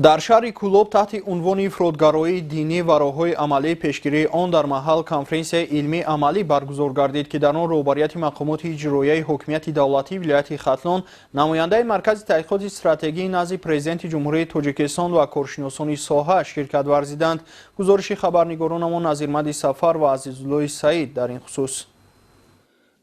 Дар шаҳри Кӯлоб таҳти унвони «Ифротгароии динӣ ва роҳҳои амалии пешгирии он дар маҳал» конференсияи илмии амалӣ баргузор гардид, ки дар он роҳбарияти мақомоти иҷроияи ҳокимияти давлатии вилояти Хатлон, намояндаи Маркази таҳқиқоти стратегии назди Президенти Ҷумҳурии Тоҷикистон ва коршиносони соҳа ширкат варзиданд. Гузориши хабарнигоронамон Назирмади Сафар ва Азизуллои Саид дар ин хусус.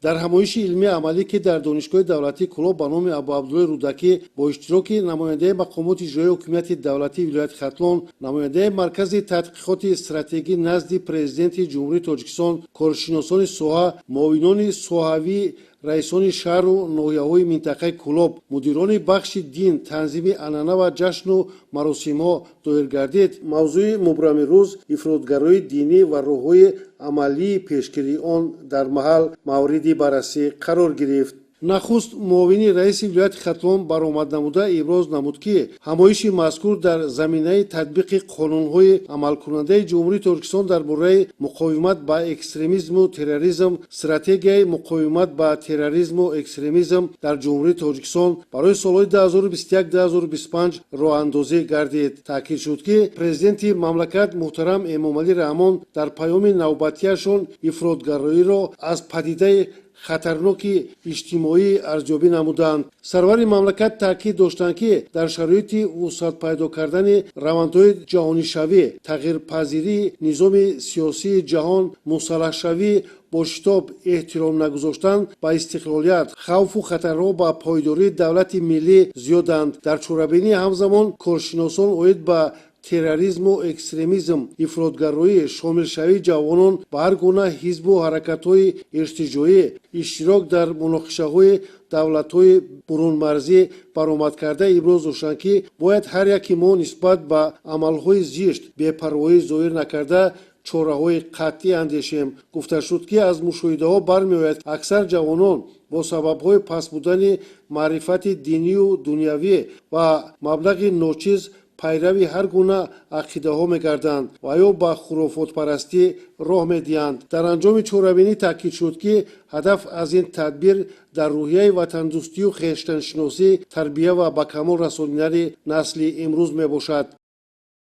Дар ҳамоиши илмии амалӣ, ки дар Донишгоҳи давлатии Кӯлоб ба номи Абуабдуллои Рӯдакӣ бо иштироки намояндаи мақомоти иҷроияи ҳокимияти давлатии вилояти Хатлон, намояндаи Маркази таҳқиқоти стратегӣ назди Президенти Ҷумҳурии Тоҷикистон, коршиносони соҳа, муовинони соҳавии раисони шаҳру ноҳияҳои минтақаи Кӯлоб, мудирони бахши дин, танзими анъана ва ҷашну маросимҳо доир гардид, мавзӯи мубрами рӯз «Ифротгароии динӣ ва роҳҳои амалии пешгирии он дар маҳал» мавриди баррасӣ қарор гирифт. Нахуст муовини раиси вилояти Хатлон баромад намуда, иброз намуд, ки ҳамоиши мазкур дар заминаи татбиқи қонунҳои амалкунандаи Ҷумҳурии Тоҷикистон дар бораи муқовимат ба экстремизму терроризм, Стратегияи муқовимат ба терроризму экстремизм дар Ҷумҳурии Тоҷикистон барои солҳои 2021-2025 роҳандозӣ гардид. Таъкид шуд, ки Президенти мамлакат муҳтарам Эмомалӣ Раҳмон дар паёми навбатиашон ифротгароиро аз падидаи хатарноки иҷтимоӣ арзёбӣ намуданд. Сарвари мамлакат таъкид доштанд, ки дар шароити вусъат пайдо кардани равандҳои ҷаҳонишавӣ, тағйирпазирии низоми сиёсии ҷаҳон, мусаллаҳшавӣ бо шитоб, эҳтиром нагузоштан ба истиқлолият, хавфу хатарҳо ба пойдории давлати миллӣ зиёданд. Дар чорабинӣ ҳамзамон коршиносон оид ба терроризму экстремизм, ифротгароӣ, шомилшавии ҷавонон ба ҳар гуна ҳизбу ҳаракатҳои иртиҷоӣ, иштирок дар муноқишаҳои давлатҳои бурунмарзӣ баромад карда, иброз доштанд, ки бояд ҳар яки мо нисбат ба амалҳои зишт бепарвоӣ зоҳир накарда, чораҳои қатъӣ андешем. Гуфта шуд, ки аз мушоҳидаҳо бармеояд, аксар ҷавонон бо сабабҳои паст будани маърифати динию дунявӣ ва маблағи ночиз пайрави ҳар гуна ақидаҳо мегарданд ва ё ба хурофотпарастӣ роҳ медиҳанд. Дар анҷоми чорабинӣ таъкид шуд, ки ҳадаф аз ин тадбир дар рӯҳияи ватандӯстию хештаншиносӣ тарбия ва ба камол расонидани насли имрӯз мебошад.